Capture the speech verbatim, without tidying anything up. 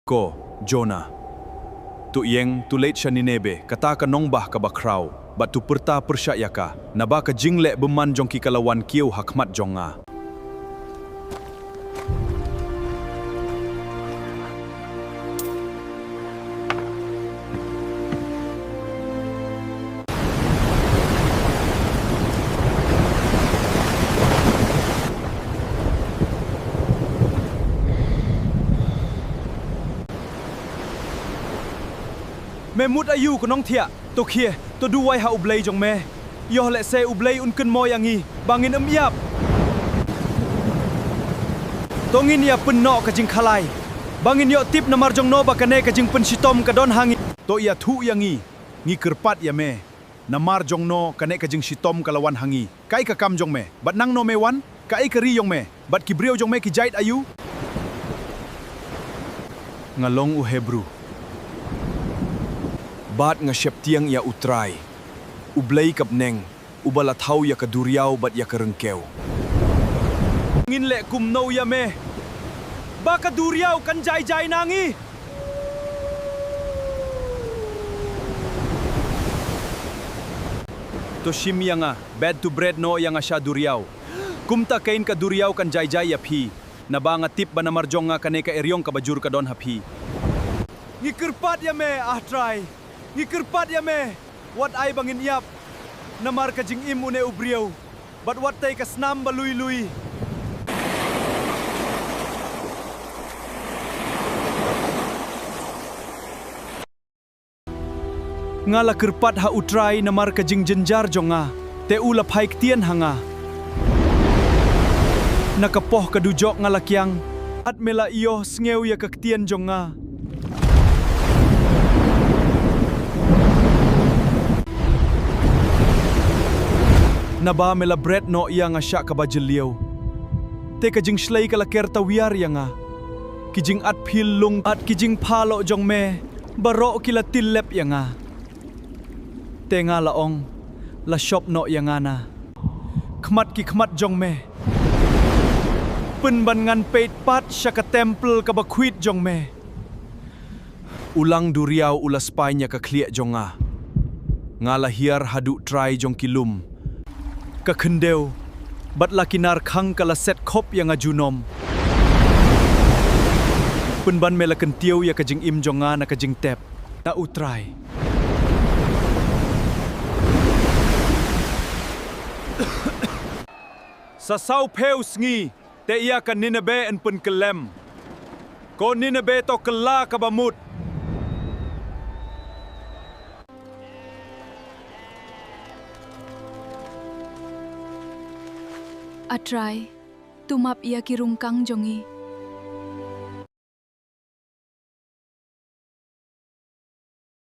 Ko Jonah, to ïeng, to leit sha Nineveh, kata ka nongbah kaba khraw, bad to pyrta pyrshah ïa ka, naba ka jingleh bymman jong ki ka la wan kiew ha khmat jong nga. Me mut aïu, ko nongthiah? To khie, to duwai ha U Blei jong me. Ïoh lehse U Blei un kynmaw ïa ngi ba ngin ym ïap. To ngin ïa pynnoh ka jingkhalai ba ngin ïoh tip namar jong no ba kane ka jingpynshitom ka don ha ngi. To ïathuh ïa ngi, ngi kyrpad ïa me, namar jong no kane ka jingshitom ka la wan ha ngi. Kaei ka kam jong me, bad nangno me wan? Kaei ka ri jong me, bad ki briew jong me ki jait aïu? Nga long u Hebru, bad nga sheptieng ïa U Trai, U Blei ka bneng, uba la thaw ïa ka duriaw bad ïa ka ryngkew. Ngin leh kumno ïa me ba ka duriaw kan jai jai na ngi? To shim ïa nga, bad to bret noh ïa nga sha duriaw. Kumta kein ka duriaw kan jai jai ïa phi, naba nga tip ba namar jong nga kane ka eriong kaba jur ka don ha phi. Ngi kyrpad ïa me, ah Trai. Ngi kyrpad ïa me, wat ai ba ngin ïap namar ka jingim une u briew, bad wat tei ka snam ba lui lui. Nga la kyrpad ha U Trai namar ka jingjynjar jong nga, te u la phai ktien ha nga. Na ka poh ka dujok nga la kiang, bad me la ïohsngew ïa ka ktien jong nga. Naba me la bret noh ïa nga sha kaba jylliew, te ka jingshlei ka la ker tawiar ïa nga. Ki jingat phil lung bad ki jingpha loh jong me baroh ki la tyllep ïa nga. Te nga la ong, la shop noh ïa nga na khmat ki khmat jong me. Pynban ngan peit pat sha ka templ kaba khuid jong me. U lang duriaw u la spaiñ ïa ka khlieh jong nga. Nga la hiar haduh trai jong ki lum, ka khyndew, bad la kinar khang ka la set khop ïa nga junom. Pynban me la kyntiew ïa ka jingim jong nga na ka jingtep na U Trai. Sa saw phew sngi, te ïa ka Nineveh yn pynkyllem. Ko Nineveh, to kylla kaba mut. A Trai, to map ïa ki rungkang jong ngi.